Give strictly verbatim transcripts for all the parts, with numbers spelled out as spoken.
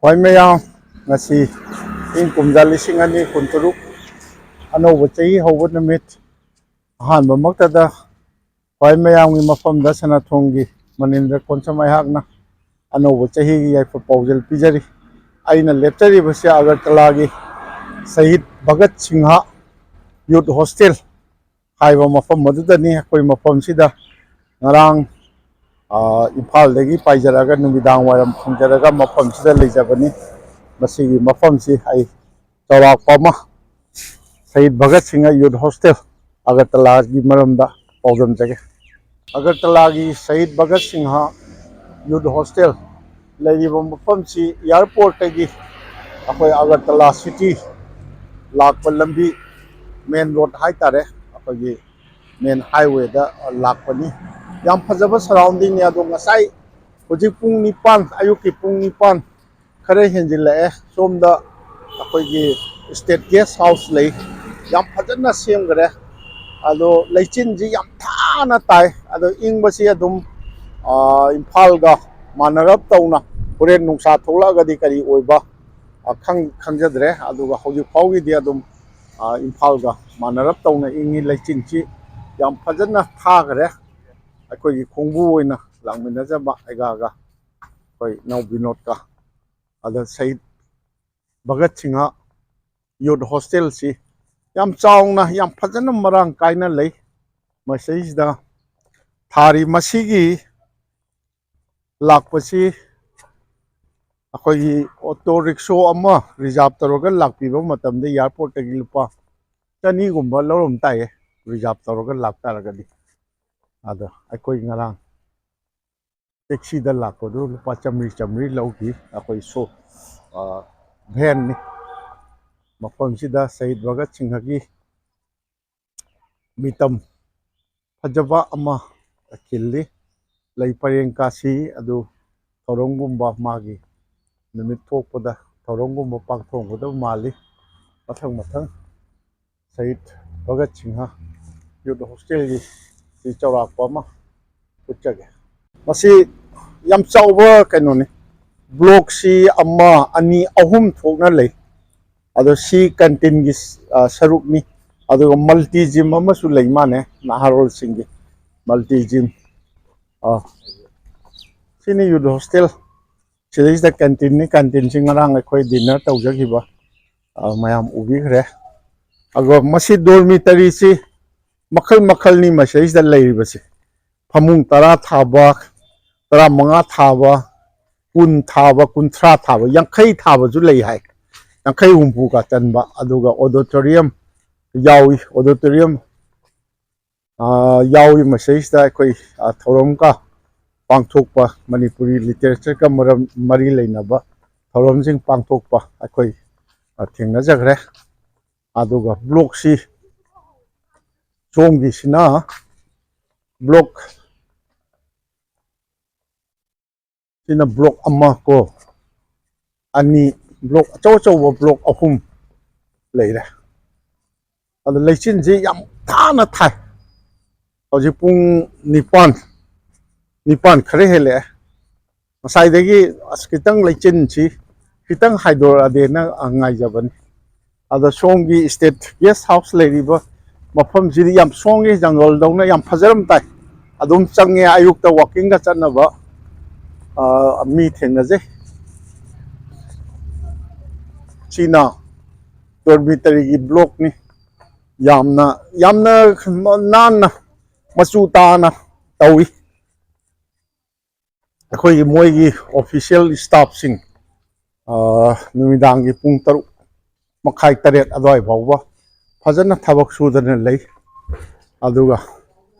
ꯍꯣꯏ ꯃꯌꯥꯝ, ꯉꯁꯤ ꯏꯪ ꯀꯨꯝꯖꯥ ꯂꯤꯁꯤꯡ ꯑꯅꯤ ꯀꯨꯟꯇꯔꯨꯛ ꯑꯅꯧꯕ ꯆꯍꯤ ꯍꯧꯕ ꯅꯨꯃꯤꯠ꯫ ꯑꯍꯥꯟꯕꯃꯛꯇꯗ ꯈ꯭ꯋꯥꯏ ꯃꯌꯥꯝꯒꯤ ꯃꯐꯝꯗ ꯁꯅꯥꯊꯣꯡꯒꯤ ꯃꯅꯤꯟꯗ꯭ꯔ ꯀꯣꯟꯁꯝ ꯑꯩꯍꯥꯛꯅ ꯑꯅꯧꯕ ꯆꯍꯤꯒꯤ ꯌꯥꯏꯐ ꯄꯥꯎꯖꯦꯜ ꯄꯤꯖꯔꯤ꯫ ꯑꯩꯅ ꯂꯦꯞꯆꯔꯤꯕꯁꯤ ꯑꯒꯔꯇꯂꯥꯒꯤ ꯁꯍꯤꯗ ꯚꯒꯠ ꯁꯤꯡꯍ ꯌꯨꯠ ꯍꯣꯁꯇꯦꯜ ꯍꯥꯏꯕ ꯃꯐꯝ ꯑꯗꯨꯗꯅꯤ꯫ ꯑꯩꯈꯣꯏ ꯃꯐꯝꯁꯤꯗ ꯉꯔꯥꯡ, ꯑ, ꯏꯝꯐꯥꯜꯗꯒꯤ ꯄꯥꯏꯖꯔꯛꯑꯒ ꯅꯨꯃꯤꯗꯥꯡ ꯋꯥꯏꯔꯝ ꯐꯪꯖꯔꯒ ꯃꯐꯝꯁꯤꯗ ꯂꯩꯖꯕꯅꯤ꯫ ꯃꯁꯤꯒꯤ ꯃꯐꯝꯁꯤ ꯑꯩ ꯆꯥꯎꯔꯥꯛꯄ ꯑꯃ ꯁꯍꯤꯗ ꯚꯒꯠ ꯁꯤꯡꯍ ꯌꯨꯠ ꯍꯣꯁꯇꯦꯜ ꯑꯒꯔꯇꯂꯥꯒꯤ ꯃꯔꯝꯗ ꯄꯥꯎꯗꯝꯖꯒꯦ꯫ ꯑꯒꯔꯇꯂꯥꯒꯤ ꯁꯍꯤꯗ ꯚꯒꯠ ꯁꯤꯡꯍ ꯌꯨꯠ ꯍꯣꯁꯇꯦꯜ ꯂꯩꯔꯤꯕ ꯃꯐꯝꯁꯤ ꯑꯦꯌꯥꯔꯄꯣꯔꯠꯇꯒꯤ ꯑꯩꯈꯣꯏ ꯑꯒꯔꯇꯂꯥ ꯁꯤꯇꯤ ꯂꯥꯛꯄ ꯂꯝꯕꯤ, ꯃꯦꯟ ꯔꯣꯗ ꯍꯥꯏꯇꯥꯔꯦ, ꯑꯩꯈꯣꯏꯒꯤ ꯃꯦꯟ ꯍꯥꯏꯋꯦꯗ ꯂꯥꯛꯄꯅꯤ꯫ ꯌꯥꯝ ꯐꯖꯕ ꯁꯔꯥꯎꯟꯗꯤꯡꯅꯤ꯫ ꯑꯗꯣ ꯉꯁꯥꯏ ꯍꯧꯖꯤꯛ ꯄꯨꯡ ꯅꯤꯄꯥꯟ, ꯑꯌꯨꯛꯀꯤ ꯄꯨꯡ ꯅꯤꯄꯥꯟ ꯈꯔ ꯍꯦꯟꯖꯤꯜꯂꯛꯑꯦ꯫ ꯁꯣꯝꯗ ꯑꯩꯈꯣꯏꯒꯤ ꯁ꯭ꯇꯦꯠ ꯒꯦꯁ ꯍꯥꯎꯁ ꯂꯩ, ꯌꯥꯝ ꯐꯖꯅ ꯁꯦꯝꯈꯔꯦ꯫ ꯑꯗꯣ ꯂꯩꯆꯤꯟꯁꯤ ꯌꯥꯝ ꯊꯥꯅ ꯇꯥꯏ꯫ ꯑꯗꯣ ꯏꯪꯕꯁꯤ ꯑꯗꯨꯝ, ꯑ, ꯏꯝꯐꯥꯜꯒ ꯃꯥꯟꯅꯔꯞ ꯇꯧꯅ, ꯍꯣꯔꯦꯟ ꯅꯨꯡꯁꯥ ꯊꯣꯛꯂꯛꯑꯒꯗꯤ ꯀꯔꯤ ꯑꯣꯏꯕ, ꯑ, ꯈꯪ-, ꯈꯪꯖꯗ꯭ꯔꯦ꯫ ꯑꯗꯨꯒ ꯍꯧꯖꯤꯛ ꯐꯥꯎꯒꯤꯗꯤ ꯑꯗꯨꯝ, ꯑ, ꯏꯝꯐꯥꯜꯒ ꯃꯥꯟꯅꯔꯞ ꯇꯧꯅ ꯏꯪꯉꯤ꯫ ꯂꯩꯆꯤꯟꯁꯤ ꯌꯥꯝ ꯐꯖꯅ ꯊꯥꯈꯔꯦ꯫ ꯑꯩꯈꯣꯏꯒꯤ ꯈꯣꯡꯕꯨ ꯑꯣꯏꯅ ꯂꯥꯛꯃꯤꯟꯅꯖꯕ ꯑꯩꯒꯥꯒ ꯑꯩꯈꯣꯏ ꯏꯅꯥꯎ ꯕꯤꯅꯣꯗꯀ꯫ ꯑꯗ ꯁꯍꯤꯗ ꯚꯒꯠ ꯁꯤꯡꯍ ꯌꯨꯠ ꯍꯣꯁꯇꯦꯜꯁꯤ ꯌꯥꯝ ꯆꯥꯎꯅ, ꯌꯥꯝ ꯐꯖꯅ, ꯃꯔꯥꯡ ꯀꯥꯏꯅ ꯂꯩ꯫ ꯃꯁꯤꯗꯩꯁꯤꯗ ꯊꯥꯔꯤ ꯃꯁꯤꯒꯤ ꯂꯥꯛꯄꯁꯤ ꯑꯩꯈꯣꯏꯒꯤ ꯑꯣꯇꯣ ꯔꯤꯛꯁꯣ ꯑꯃ ꯔꯤꯖꯥꯕ ꯇꯧꯔꯒ ꯂꯥꯛꯄꯤꯕ ꯃꯇꯝꯗ ꯑꯦꯌꯥꯔꯄꯣꯔꯠꯇꯒꯤ ꯂꯨꯄꯥ ꯆꯅꯤꯒꯨꯝꯕ ꯂꯧꯔꯝ ꯇꯥꯏꯌꯦ, ꯔꯤꯖꯥꯕ ꯇꯧꯔꯒ ꯂꯥꯛꯇꯥꯔꯒꯗꯤ꯫ ꯑꯗꯣ ꯑꯩꯈꯣꯏ ꯉꯔꯥꯡ ꯇꯦꯛꯁꯤꯗ ꯂꯥꯛꯄꯗꯨ ꯂꯨꯄꯥ ꯆꯥꯝꯃꯔꯤ, ꯆꯥꯝꯃꯔꯤ ꯂꯧꯈꯤ꯫ ꯑꯩꯈꯣꯏ ꯁꯣ-, ꯑ, ꯚꯦꯟꯅꯤ꯫ ꯃꯐꯝꯁꯤꯗ ꯁꯍꯤꯗ ꯚꯒꯠ ꯁꯤꯡꯍꯒꯤ ꯃꯤꯇꯝ ꯐꯖꯕ ꯑꯃ ꯈꯤꯜꯂꯤ꯫ ꯂꯩ ꯄꯔꯦꯡ ꯀꯥꯁꯤ ꯑꯗꯨ ꯊꯧꯔꯝꯒꯨꯝꯕ, ꯃꯥꯒꯤ ꯅꯨꯃꯤꯠ ꯊꯣꯛꯄꯗ ꯊꯧꯔꯝꯒꯨꯝꯕ ꯄꯥꯡꯊꯣꯛꯀꯗꯕ ꯃꯥꯜꯂꯤ꯫ ꯃꯊꯪ ꯃꯊꯪ ꯁꯍꯤꯗ ꯚꯒꯠ ꯁꯤꯡꯍ ꯌꯨꯠ ꯍꯣꯁꯇꯦꯜꯒꯤ ꯁꯤ ꯆꯥꯎꯔꯥꯛꯄ ꯑꯃ ꯎꯠꯆꯒꯦ꯫ ꯃꯁꯤ ꯌꯥꯝ ꯆꯥꯎꯕ ꯀꯩꯅꯣꯅꯤ꯫ ꯕ꯭ꯂꯣꯛꯁꯤ ꯑꯃ, ꯑꯅꯤ, ꯑꯍꯨꯝ ꯊꯣꯛꯅ ꯂꯩ꯫ ꯑꯗꯣ ꯁꯤ ꯀꯦꯟꯇꯤꯟꯒꯤ, ꯑ, ꯁꯔꯨꯛꯅꯤ꯫ ꯑꯗꯨꯒ ꯃꯜꯇꯤ ꯖꯤꯝ ꯑꯃꯁꯨ ꯂꯩ ꯃꯥꯅꯦ, ꯅꯍꯥꯔꯣꯜꯁꯤꯡꯒꯤ ꯃꯜꯇꯤ ꯖꯤꯝ꯫ ꯑ, ꯁꯤꯅꯤ ꯌꯨꯠ ꯍꯣꯁꯇꯦꯜ꯫ ꯁꯤꯗꯩꯁꯤꯗ ꯀꯦꯟꯇꯤꯟꯅꯤ꯫ ꯀꯦꯟꯇꯤꯟꯁꯤ ꯉꯔꯥꯡ ꯑꯩꯈꯣꯏ ꯗꯤꯟꯅꯔ ꯇꯧꯖꯈꯤꯕ, ꯑ, ꯃꯌꯥꯝ ꯎꯕꯤꯈ꯭ꯔꯦ꯫ ꯑꯗꯨꯒ ꯃꯁꯤ ꯗꯣꯔꯃꯤꯇꯔꯤꯁꯤ ꯃꯈꯜ ꯃꯈꯜꯅꯤ ꯃꯁꯤꯗꯩꯁꯤꯗ ꯂꯩꯔꯤꯕꯁꯤ꯫ ꯐꯃꯨꯡ ꯇꯔꯥ ꯊꯥꯕ, ꯇꯔꯥꯃꯉꯥ ꯊꯥꯕ, ꯀꯨꯟ ꯊꯥꯕ, ꯀꯨꯟꯊ꯭ꯔꯥ ꯊꯥꯕ, ꯌꯥꯡꯈꯩ ꯊꯥꯕꯁꯨ ꯂꯩ ꯍꯥꯏ꯫ ꯌꯥꯡꯈꯩ ꯍꯨꯝꯐꯨꯒ ꯆꯟꯕ꯫ ꯑꯗꯨꯒ ꯑꯣꯗꯤꯇꯣꯔꯤꯌꯝ ꯌꯥꯎꯏ꯫ ꯑꯣꯗꯤꯇꯣꯔꯤꯌꯝ, ꯑ, ꯌꯥꯎꯏ ꯃꯁꯤꯗꯩꯁꯤꯗ꯫ ꯑꯩꯈꯣꯏ, ꯑ, ꯊꯧꯔꯝꯒ ꯄꯥꯡꯊꯣꯛꯄ, ꯃꯅꯤꯄꯨꯔꯤ ꯂꯤꯇꯔꯦꯆꯔꯒ ꯃꯔꯝ, ꯃꯔꯤ ꯂꯩꯅꯕ ꯊꯧꯔꯝꯁꯤꯡ ꯄꯥꯡꯊꯣꯛꯄ ꯑꯩꯈꯣꯏ, ꯑ, ꯊꯦꯡꯅꯖꯈ꯭ꯔꯦ꯫ ꯑꯗꯨꯒ ꯕ꯭ꯂꯣꯛꯁꯤ, ꯁꯣꯝꯒꯤꯁꯤꯅ ꯕ꯭ꯂꯣꯛ, ꯁꯤꯅ ꯕ꯭ꯂꯣꯛ ꯑꯃ ꯀꯣ, ꯑꯅꯤ, ꯕ꯭ꯂꯣꯛ ꯑꯆꯧ ꯑꯆꯧꯕ ꯕ꯭ꯂꯣꯛ ꯑꯍꯨꯝ ꯂꯩꯔꯦ꯫ ꯑꯗꯣ ꯂꯩꯆꯤꯟꯁꯤ ꯌꯥꯝ ꯊꯥꯅ ꯊꯥꯏ꯫ ꯍꯧꯖꯤꯛ ꯄꯨꯡ ꯅꯤꯄꯥꯟ, ꯅꯤꯄꯥꯟ ꯈꯔ ꯍꯦꯜꯂꯛꯑꯦ꯫ ꯉꯁꯥꯏꯗꯒꯤ ꯑꯁ ꯈꯤꯇꯪ ꯂꯩꯆꯤꯟꯁꯤ ꯈꯤꯇꯪ ꯍꯥꯏꯗꯣꯔꯛꯑꯗꯤꯅ, ꯑ, ꯉꯥꯏꯖꯕꯅꯤ꯫ ꯑꯗꯣ ꯁꯣꯝꯒꯤ ꯁ꯭ꯇꯦꯠ ꯒꯦꯁ ꯍꯥꯎꯁ ꯂꯩꯔꯤꯕ ꯃꯐꯝꯁꯤꯗꯤ ꯌꯥꯝ ꯁꯣꯡꯉꯤ, ꯖꯪꯒꯜꯗꯧꯅ ꯌꯥꯝ ꯐꯖꯔꯝ ꯇꯥꯏ꯫ ꯑꯗꯨꯝ ꯆꯪꯉꯦ, ꯑꯌꯨꯛꯇ ꯋꯥꯀꯤꯡꯒ ꯆꯠꯅꯕ, ꯑ, ꯃꯤ ꯊꯦꯡꯅꯖꯩ꯫ ꯁꯤꯅ ꯗꯣꯔꯃꯤꯇꯔꯤꯒꯤ ꯕ꯭ꯂꯣꯛꯅꯤ꯫ ꯌꯥꯝꯅ, ꯌꯥꯝꯅ ꯅꯥꯟꯅ, ꯃꯆꯨ ꯇꯥꯅ ꯇꯧꯏ꯫ ꯑꯩꯈꯣꯏꯒꯤ ꯃꯣꯏꯒꯤ ꯑꯣꯐꯤꯁꯤꯌꯦꯜ ꯁ꯭ꯇꯥꯐꯁꯤꯡ, ꯑ, ꯅꯨꯃꯤꯗꯥꯡꯒꯤ ꯄꯨꯡ ꯇꯔꯨꯛ ꯃꯈꯥꯏ, ꯇꯔꯦꯠ ꯑꯗꯨꯋꯥꯏ ꯐꯥꯎꯕ ꯐꯖꯅ ꯊꯕꯛ ꯁꯨꯗꯅ ꯂꯩ꯫ ꯑꯗꯨꯒ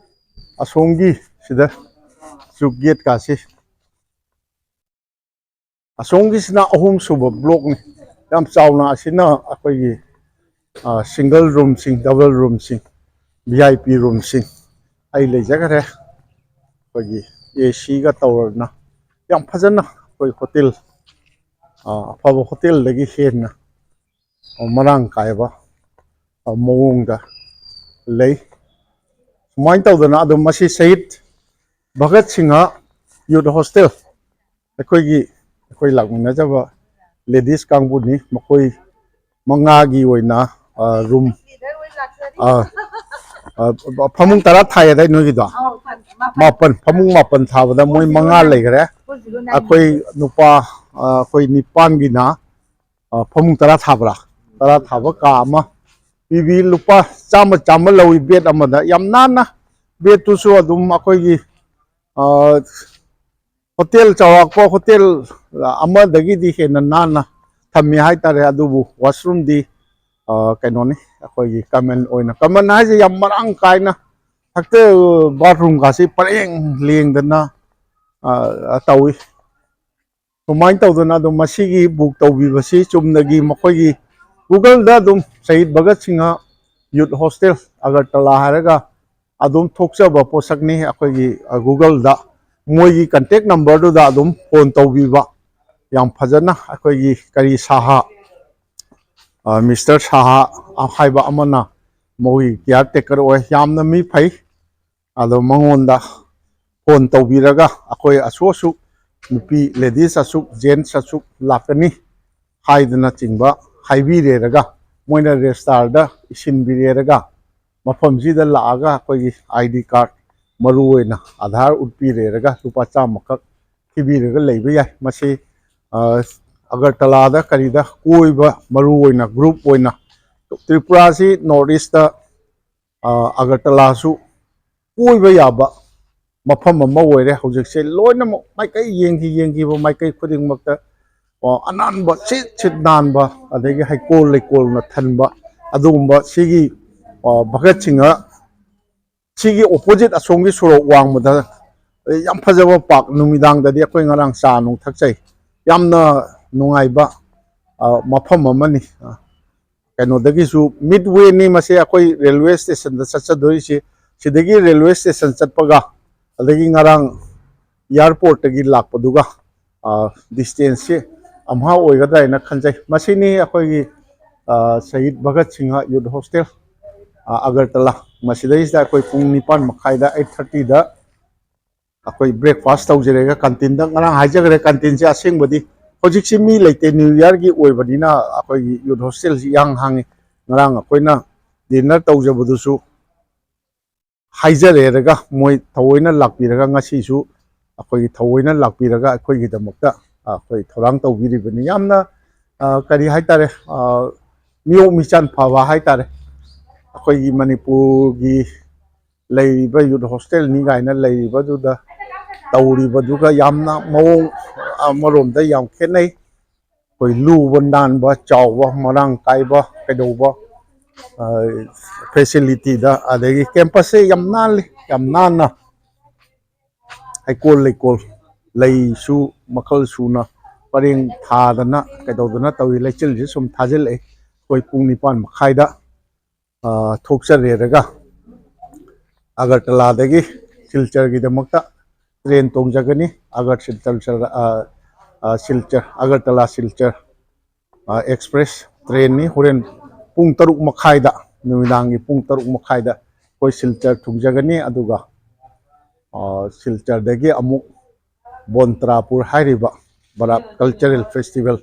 ꯑꯁꯣꯝꯒꯤ ꯁꯤꯗ ꯆꯨꯛ ꯒꯦꯠꯀꯥꯁꯤ, ꯑꯁꯣꯝꯒꯤꯁꯤꯅ ꯑꯍꯨꯝꯁꯨꯕ ꯕ꯭ꯂꯣꯛꯅꯤ꯫ ꯌꯥꯝ ꯆꯥꯎꯅ ꯑꯁꯤꯅ ꯑꯩꯈꯣꯏꯒꯤ, ꯑ, ꯁꯤꯡꯒꯜ ꯔꯨꯝꯁꯤꯡ, ꯗꯕꯜ ꯔꯨꯝꯁꯤꯡ, ꯚꯤ ꯑꯥꯏ ꯄꯤ ꯔꯨꯝꯁꯤꯡ ꯑꯩ ꯂꯩꯖꯈ꯭ꯔꯦ꯫ ꯑꯩꯈꯣꯏꯒꯤ ꯑꯦ ꯁꯤꯒ ꯇꯧꯔꯗꯅ ꯌꯥꯝ ꯐꯖꯅ ꯑꯩꯈꯣꯏ ꯍꯣꯇꯦꯜ, ꯑ, ꯑꯐꯕ ꯍꯣꯇꯦꯜꯗꯒꯤ ꯍꯦꯟꯅ ꯃꯔꯥꯡ ꯀꯥꯏꯕ ꯑ, ꯃꯑꯣꯡꯗ ꯂꯩ꯫ ꯁꯨꯃꯥꯏꯅ ꯇꯧꯗꯅ ꯑꯗꯨꯝ ꯃꯁꯤ ꯁꯍꯤꯗ ꯚꯒꯠ ꯁꯤꯡꯍ ꯌꯨꯠ ꯍꯣꯁꯇꯦꯜ, ꯑꯩꯈꯣꯏꯒꯤ, ꯑꯩꯈꯣꯏ ꯂꯥꯛꯃꯤꯟꯅꯖꯕ ꯂꯦꯗꯤꯁ ꯀꯥꯡꯕꯨꯅꯤ꯫ ꯃꯈꯣꯏ ꯃꯉꯥꯒꯤ ꯑꯣꯏꯅ, ꯑ, ꯔꯨꯝ, ꯑ, ꯑ, ꯐꯃꯨꯡ ꯇꯔꯥ ꯊꯥꯏ ꯑꯗꯥꯏ ꯅꯣꯏꯒꯤꯗꯣ? ꯃꯥꯄꯟ, ꯐꯃꯨꯡ ꯃꯥꯄꯟ ꯊꯥꯕꯗ ꯃꯣꯏ ꯃꯉꯥ ꯂꯩꯈ꯭ꯔꯦ꯫ ꯑꯩꯈꯣꯏ ꯅꯨꯄꯥ, ꯑ, ꯑꯩꯈꯣꯏ ꯅꯤꯄꯥꯟꯒꯤꯅ, ꯑ, ꯐꯃꯨꯡ ꯇꯔꯥ ꯊꯥꯕ꯭ꯔꯥ? ꯇꯔꯥ ꯊꯥꯕ ꯀꯥ ꯑꯃ ꯄꯤꯕꯤ꯫ ꯂꯨꯄꯥ ꯆꯥꯝꯃ, ꯆꯥꯝꯃ ꯂꯧꯏ ꯕꯦꯗ ꯑꯃꯗ꯫ ꯌꯥꯝ ꯅꯥꯟꯅ, ꯕꯦꯗꯇꯨꯁꯨ ꯑꯗꯨꯝ ꯑꯩꯈꯣꯏꯒꯤ, ꯑ, ꯍꯣꯇꯦꯜ ꯆꯥꯎꯔꯥꯛꯄ, ꯍꯣꯇꯦꯜ ꯑꯃꯗꯒꯤꯗꯤ ꯍꯦꯟꯅ ꯅꯥꯟꯅ ꯊꯝꯃꯤ ꯍꯥꯏꯇꯥꯔꯦ꯫ ꯑꯗꯨꯕꯨ ꯋꯥꯁꯔꯨꯝꯗꯤ, ꯑ, ꯀꯩꯅꯣꯅꯤ, ꯑꯩꯈꯣꯏꯒꯤ ꯀꯃꯟ ꯑꯣꯏꯅ, ꯀꯃꯟ ꯍꯥꯏꯁꯦ ꯌꯥꯝ ꯃꯔꯥꯡ ꯀꯥꯏꯅ, ꯍꯦꯛꯇ ꯕꯥꯠꯔꯨꯝ ꯀꯥꯁꯤ ꯄꯔꯦꯡ ꯂꯦꯡꯗꯅ, ꯑ, ꯇꯧꯏ꯫ ꯁꯨꯃꯥꯏꯅ ꯇꯧꯗꯅ ꯑꯗꯨꯝ ꯃꯁꯤꯒꯤ ꯕꯨꯛ ꯇꯧꯕꯤꯕꯁꯤ ꯆꯨꯝꯅꯒꯤ ꯃꯈꯣꯏꯒꯤ Google-ꯗ ꯑꯗꯨꯝ ꯁꯍꯤꯗ ꯚꯒꯠ ꯁꯤꯡꯍ ꯌꯨꯠ ꯍꯣꯁꯇꯦꯜ ꯑꯒꯔꯇꯂꯥ ꯍꯥꯏꯔꯒ ꯑꯗꯨꯝ ꯊꯣꯛꯆꯕ ꯄꯣꯠꯁꯛꯅꯤ꯫ ꯑꯩꯈꯣꯏꯒꯤ, ꯑ, Google-ꯗ ꯃꯣꯏꯒꯤ contact number-ꯗꯨꯗ ꯑꯗꯨꯝ ꯐꯣꯟ ꯇꯧꯕꯤꯕ꯫ ꯌꯥꯝ ꯐꯖꯅ ꯑꯩꯈꯣꯏꯒꯤ ꯀꯔꯤ ꯁꯥꯍꯥ, ꯑ, ꯃꯤꯁꯇꯔ ꯁꯥꯍꯥ ꯍꯥꯏꯕ ꯑꯃꯅ ꯃꯣꯏꯒꯤ caretaker ꯑꯣꯏ꯫ ꯌꯥꯝꯅ ꯃꯤ ꯐꯩ꯫ ꯑꯗꯣ ꯃꯉꯣꯟꯗ ꯐꯣꯟ ꯇꯧꯕꯤꯔꯒ ꯑꯩꯈꯣꯏ ꯑꯁꯨꯛ ꯑꯁꯨꯛ ꯅꯨꯄꯤ, ꯂꯦꯗꯤꯁ ꯑꯁꯨꯛ, ꯖꯦꯟꯁ ꯑꯁꯨꯛ ꯂꯥꯛꯀꯅꯤ ꯍꯥꯏꯗꯅꯆꯤꯡꯕ ꯍꯥꯏꯕꯤꯔꯦꯔꯒ ꯃꯣꯏꯅ ꯔꯦꯁꯇꯥꯔꯗ ꯏꯁꯤꯟꯕꯤꯔꯦꯔꯒ ꯃꯐꯝꯁꯤꯗ ꯂꯥꯛꯑꯒ ꯑꯩꯈꯣꯏꯒꯤ ID card, ꯃꯔꯨ ꯑꯣꯏꯅ ꯑꯙꯥꯔ ꯎꯠꯄꯤꯔꯦꯔꯒ ꯂꯨꯄꯥ ꯆꯥꯝꯃꯈꯛ ꯊꯤꯕꯤꯔꯒ ꯂꯩꯕ ꯌꯥꯏ꯫ ꯃꯁꯤ, ꯑ, ꯑꯒꯔꯇꯂꯥꯗ ꯀꯔꯤꯗ ꯀꯣꯏꯕ, ꯃꯔꯨ ꯑꯣꯏꯅ group ꯑꯣꯏꯅ ꯇ꯭ꯔꯤꯄꯨꯔꯥꯁꯤ North East-ꯇ, ꯑ, ꯑꯒꯔꯇꯂꯥꯁꯨ ꯀꯣꯏꯕ ꯌꯥꯕ ꯃꯐꯝ ꯑꯃ ꯑꯣꯏꯔꯦ꯫ ꯍꯧꯖꯤꯛꯁꯦ ꯂꯣꯏꯅꯃꯛ ꯃꯥꯏꯀꯩ ꯌꯦꯡꯈꯤ, ꯌꯦꯡꯈꯤꯕ ꯃꯥꯏꯀꯩ ꯈꯨꯗꯤꯡꯃꯛꯇ, ꯑ, ꯑꯅꯥꯟꯕ, ꯁꯤꯠ ꯁꯤꯠ ꯅꯥꯟꯕ, ꯑꯗꯒꯤ ꯍꯩꯀꯣꯜ ꯂꯩꯀꯣꯜꯅ ꯊꯟꯕ, ꯑꯗꯨꯒꯨꯝꯕ ꯁꯤꯒꯤ, ꯑ, ꯚꯒꯠ ꯁꯤꯡꯍ ꯁꯤꯒꯤ opposite ꯑꯁꯣꯝꯒꯤ ꯁꯣꯔꯣꯛ ꯋꯥꯡꯃꯗ ꯌꯥꯝ ꯐꯖꯕ park, ꯅꯨꯃꯤꯗꯥꯡꯗꯗꯤ ꯑꯩꯈꯣꯏ ꯉꯔꯥꯡ ꯆꯥ ꯅꯨꯡ ꯊꯛꯆꯩ꯫ ꯌꯥꯝꯅ ꯅꯨꯡꯉꯥꯏꯕ, ꯑ, ꯃꯐꯝ ꯑꯃꯅꯤ꯫ ꯑ, ꯀꯩꯅꯣꯗꯒꯤꯁꯨ Midway-ꯅꯤ ꯃꯁꯦ, ꯑꯩꯈꯣꯏ railway station-ꯗ ꯆꯠꯆꯗꯣꯏꯁꯦ꯫ ꯁꯤꯗꯒꯤ railway station ꯆꯠꯄꯒ ꯑꯗꯒꯤ ꯉꯔꯥꯡ airport-ꯇꯒꯤ ꯂꯥꯛꯄꯗꯨꯒ, ꯑ, distance-ꯁꯤ ꯑꯝꯍꯥ ꯑꯣꯏꯒꯗ꯭ꯔꯥ ꯍꯥꯏꯅ ꯈꯟꯖꯩ꯫ ꯃꯁꯤꯅꯤ ꯑꯩꯈꯣꯏꯒꯤ ꯁꯍꯤꯗ ꯚꯒꯠ ꯁꯤꯡꯍ ꯌꯨꯠ ꯍꯣꯁꯇꯦꯜ, ꯑꯒꯔꯇꯂꯥ꯫ ꯃꯁꯤꯗꯩꯁꯤꯗ ꯑꯩꯈꯣꯏ ꯄꯨꯡ ꯅꯤꯄꯥꯟ ꯃꯈꯥꯏꯗ, ꯑꯩꯠ ꯊꯥꯔꯇꯤꯗ ꯑꯩꯈꯣꯏ ꯕ꯭ꯔꯦꯛꯐꯥꯁ ꯇꯧꯖꯔꯒ ꯀꯟꯇꯤꯟꯗ, ꯉꯔꯥꯡ ꯍꯥꯏꯖꯈ꯭ꯔꯦ, ꯀꯟꯇꯤꯟꯁꯦ ꯑꯁꯦꯡꯕꯗꯤ ꯍꯧꯖꯤꯛꯁꯤ ꯃꯤ ꯂꯩꯇꯦ, ꯅ꯭ꯌꯨ ꯏꯌꯥꯔꯒꯤ ꯑꯣꯏꯕꯅꯤꯅ ꯑꯩꯈꯣꯏꯒꯤ ꯌꯨꯠ ꯍꯣꯁꯇꯦꯜꯁꯤ ꯏꯍꯥꯡ ꯍꯥꯡꯉꯤ꯫ ꯉꯔꯥꯡ ꯑꯩꯈꯣꯏꯅ ꯗꯤꯟꯅꯔ ꯇꯧꯖꯕꯗꯨꯁꯨ ꯍꯥꯏꯖꯔꯦꯔꯒ ꯃꯣꯏ ꯊꯑꯣꯏꯅ ꯂꯥꯛꯄꯤꯔꯒ ꯉꯁꯤꯁꯨ ꯑꯩꯈꯣꯏꯒꯤ ꯊꯑꯣꯏꯅ ꯂꯥꯛꯄꯤꯔꯒ ꯑꯩꯈꯣꯏꯒꯤꯗꯃꯛꯇ ꯑꯩꯈꯣꯏ ꯊꯧꯔꯥꯡ ꯇꯧꯕꯤꯔꯤꯕꯅꯤ꯫ ꯌꯥꯝꯅ, ꯑ, ꯀꯔꯤ ꯍꯥꯏꯇꯥꯔꯦ, ꯑ, ꯃꯤꯑꯣꯛ ꯃꯤꯆꯥꯟ ꯐꯕ ꯍꯥꯏꯇꯥꯔꯦ꯫ ꯑꯩꯈꯣꯏꯒꯤ ꯃꯅꯤꯄꯨꯔꯒꯤ ꯂꯩꯔꯤꯕ ꯌꯨꯠ ꯍꯣꯁꯇꯦꯜꯅꯤ ꯀꯥꯏꯅ ꯂꯩꯔꯤꯕꯗꯨꯗ ꯇꯧꯔꯤꯕꯗꯨꯒ ꯌꯥꯝꯅ ꯃꯑꯣꯡ ꯑꯃꯔꯣꯝꯗ ꯌꯥꯝ ꯈꯦꯠꯅꯩ꯫ ꯑꯩꯈꯣꯏ ꯂꯨꯕ ꯅꯥꯟꯕ, ꯆꯥꯎꯕ, ꯃꯔꯥꯡ ꯀꯥꯏꯕ, ꯀꯩꯗꯧꯕ, ꯐꯦꯁꯤꯂꯤꯇꯤꯗ, ꯑꯗꯒꯤ ꯀꯦꯝꯄꯁꯁꯦ ꯌꯥꯝ ꯅꯥꯜꯂꯤ, ꯌꯥꯝ ꯅꯥꯟꯅ ꯍꯩꯀꯣꯜ ꯂꯩꯀꯣꯜ, ꯂꯩꯁꯨ ꯃꯈꯜ ꯁꯨꯅ ꯄꯔꯦꯡ ꯊꯥꯗꯅ ꯀꯩꯗꯧꯗꯅ ꯇꯧꯔꯤ꯫ ꯂꯩꯆꯤꯜꯁꯨ ꯁꯨꯝ ꯊꯥꯖꯤꯜꯂꯛꯏ꯫ ꯑꯩꯈꯣꯏ ꯄꯨꯡ ꯅꯤꯄꯥꯟ ꯃꯈꯥꯏꯗ, ꯑ, ꯊꯣꯛꯆꯔꯦꯔꯒ ꯑꯒꯔꯇꯂꯥꯗꯒꯤ ꯁꯤꯜꯆꯔꯒꯤꯗꯃꯛꯇ ꯇ꯭ꯔꯦꯟ ꯇꯣꯡꯖꯒꯅꯤ꯫ ꯑꯒꯔ ꯁꯤꯜꯆꯔ, ꯑ, ꯑ, ꯁꯤꯜꯆꯔ, ꯑꯒꯔꯇꯂꯥ ꯁꯤꯜꯆꯔ, ꯑ, ꯑꯦꯛꯁꯄ꯭ꯔꯦꯁ ꯇ꯭ꯔꯦꯟꯅꯤ꯫ ꯍꯣꯔꯦꯟ ꯄꯨꯡ ꯇꯔꯨꯛ ꯃꯈꯥꯏꯗ, ꯅꯨꯃꯤꯗꯥꯡꯒꯤ ꯄꯨꯡ ꯇꯔꯨꯛ ꯃꯈꯥꯏꯗ ꯑꯩꯈꯣꯏ ꯁꯤꯜꯆꯔ ꯊꯨꯡꯖꯒꯅꯤ꯫ ꯑꯗꯨꯒ, ꯑ, ꯁꯤꯜꯆꯔꯗꯒꯤ ꯑꯃꯨꯛ ꯕꯣꯟꯇ꯭ꯔꯥꯄꯨꯔ ꯍꯥꯏꯔꯤꯕ ꯕꯔꯥꯛ ꯀꯜꯆꯔꯦꯜ ꯐꯦꯁꯇꯤꯚꯦꯜ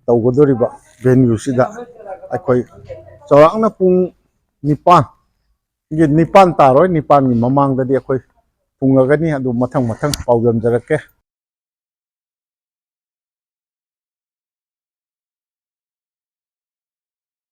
ꯇꯧꯒꯗꯧꯔꯤꯕ ꯚꯦꯅ꯭ꯌꯨꯁꯤꯗ ꯑꯩꯈꯣꯏ ꯆꯥꯎꯔꯥꯛꯅ ꯄꯨꯡ ꯅꯤꯄꯥꯟ, ꯅꯤꯄꯥꯟ ꯇꯥꯔꯣꯏ, ꯅꯤꯄꯥꯟꯒꯤ ꯃꯃꯥꯡꯗꯗꯤ ꯑꯩꯈꯣꯏ ꯊꯨꯡꯂꯒꯅꯤ꯫ ꯑꯗꯨ ꯃꯊꯪ ꯃꯊꯪ ꯄꯥꯎꯗꯝꯖꯔꯛꯀꯦ꯫